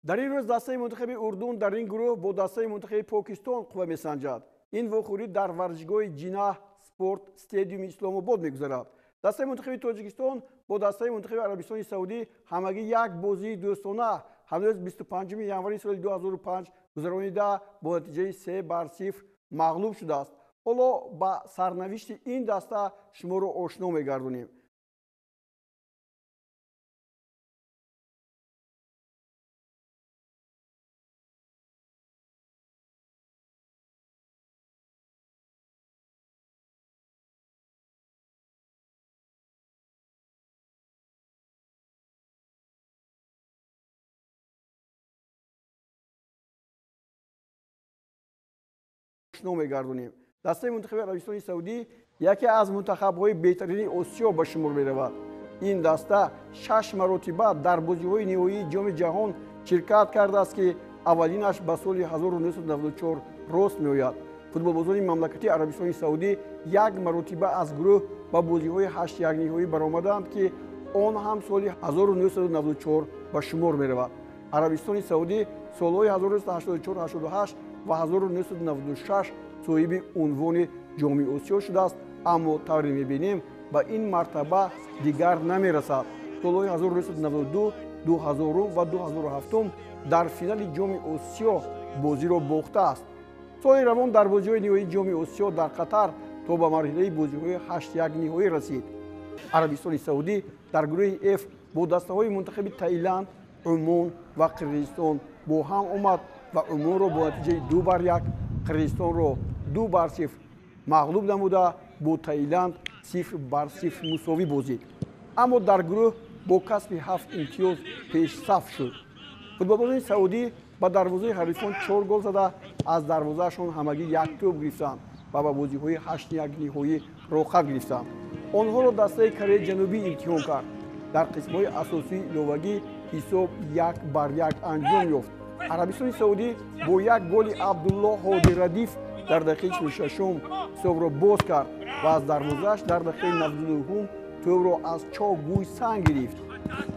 Дар ин рӯз дастаи мунтахаби Урдун дар ин гурӯҳ бо дастаи мунтахаби Покистон қувва месанҷад. Ин вохӯрӣ дар варзишгоҳи Ҷинаҳ Спорт Стадиуми Исломобод мегузарад. Дастаи мунтахаби Тоҷикистон бо дастаи мунтахаби Арабистони Саудӣ ҳамагӣ як бозии дӯстона ҳанӯз 25 январи соли 2005 гузаронида бо натиҷаи 3-0 мағлуб шудааст. Ҳоло ба сарнавишти ин даста шуморо ошно мегардонем. Мегардонем. Дастаи мунтахаби Арабистони Саудӣ яке аз мунтахабҳои беҳтарини Осиё ба шумор меравад. Ин даста 6 маротиба дар бозиҳои ниҳоии Ҷоми ҷаҳон ширкат кардааст, ки аввалинаш ба соли 1994 рост меояд. Футболбозони мамлакати Арабистони Саудӣ як маротиба аз гурӯҳ ба бозиҳои 8-1 ниҳоӣ баромаданд, ки он ҳам соли 1994 ба шумор меравад. Арабистони Саудӣ солҳои 1984-88 ва 1996 соҳиби унвони Ҷоми Осиё шудааст, аммо тавре мебинем ба ин мартаба дигар намерасад. Солҳои 1992, 2000 ва 2007 дар финали Ҷоми Осиё бозиро бохтааст. Соли равон дар бозиҳои ниҳоии Ҷоми Осиё дар Қатар то ба марҳилаи бозиҳои 8-1 ниҳоӣ расид. Арабистони Саудӣ дар гурӯҳи Ф бо дастаҳои мунтахаби Таиланд, Умон ва Қирғизистон бо ҳам омад ва Умонро бо натиҷаи 2-1, Қирғизистонро 2-0 мағлуб намуда бо Таиланд 0-0 мусовӣ бозид. Аммо дар гурӯҳ бо касби 7 имтиёз пешсаф шуд. Футболбозони Саудӣ ба дарвозаи ҳарифон 4 гол зада аз дарвозаашон ҳамагӣ 1 тӯб гирифтанд ва ба бозиҳои 8-1 ниҳоӣ роҳхат гирифтанд. Онҳоро дастаи Кореяи Ҷанубӣ имтиҳон кард. Дар қисмҳои асосии иловагӣ ҳисоб 1-1 анҷом ёфт. Арабистони Саудӣ бо як голи Абдулло Ҳоди Радиф дар дақиқаи 46 ҳисобро боз кард ва аз дарвозааш дар дақиқаи 99 тӯбро аз Чо Гуйсан гирифт.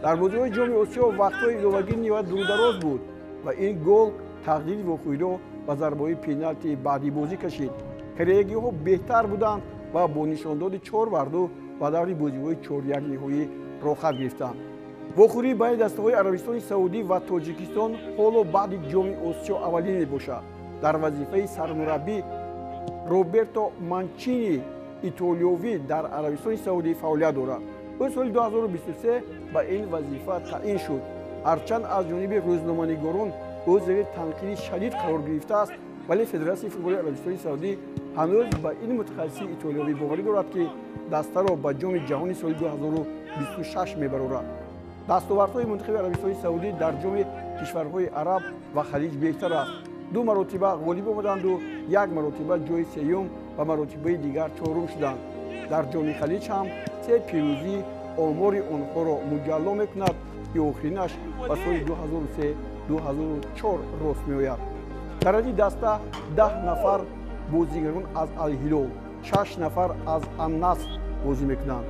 Дар бозиҳои Ҷоми Осиё вақтҳои иловагӣ ниҳоят дурудароз буд ва ин гол тақдири вохӯриро ба зарбаҳои пеналти баъди бозӣ кашид. Кореягиҳо беҳтар буданд ва бо нишондоди 4-2 ба даври бозиҳои 4-1 ниҳоӣ роҳхат гирифтанд. Вохӯрии байни дастаҳои Арабистони Саудӣ ва Тоҷикистон ҳоло баъди Ҷоми Осиё аввалин мебошад. Дар вазифаи сармураббӣ Роберто Манчини итолиёвӣ дар Арабистони Саудӣ фаъолият дорад. Ӯ соли 2023 ба ин вазифа таъин шуд. Ҳарчанд аз ҷониби рӯзноманигорон ӯ зери танқиди шадид қарор гирифтааст, вале Федератсияи футболи Арабистони Саудӣ ҳанӯз ба ин мутахассиси итолиёвӣ боварӣ дорад, ки дастаро ба Ҷоми ҷаҳони соли 2026 мебарорад. Дастовардҳои мунтахаби Арабистони Саудӣ дар ҷоми кишварҳои араб ва Халиҷ беҳтар аст. 2 маротиба ғолиб омаданду 1 маротиба ҷои сеюм ва маротибаи дигар чорум шуданд. Дар ҷоми Халиҷ ҳам 3 пирӯзӣ омори онҳоро муҷалло мекунад, ки охиринаш ба соли 2003-2004 рост меояд. Дар ин даста 10 нафар бозигарон аз Алҳилол, 6 нафар аз Аннаср бозӣ мекунанд.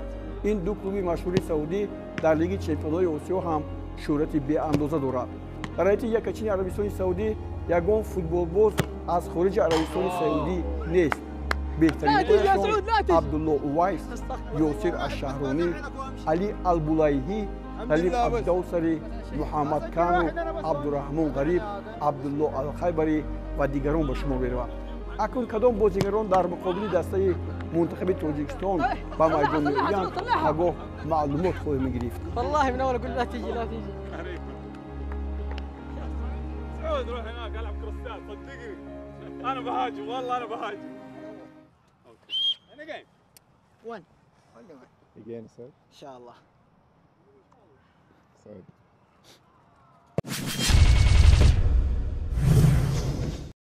Ин ду клуби машҳури Саудӣ дар Лиги чемпионҳои Осиё ҳам шӯҳрати беандоза дорад. Дар ҳайати якачини Арабистони Саудӣ ягон футболбоз аз хориҷи Арабистони Саудӣ нест. Беҳтаринҳояшон Абдулло Увайс, Ёсир Ашшаҳронӣ, Али Албулайҳӣ, Салим Абдавсарӣ, Муҳаммад Кану, Абдураҳмон Ғариб, Абдулло Алхайбарӣ ва дигарон ба шумор мераванд. Акнун кадом бозигарон дар муқобили дастаи мунтахаби Тоҷикистон ба майдон меоянд, пагоҳ маълумот хоҳем гирифт. إن شاء الله.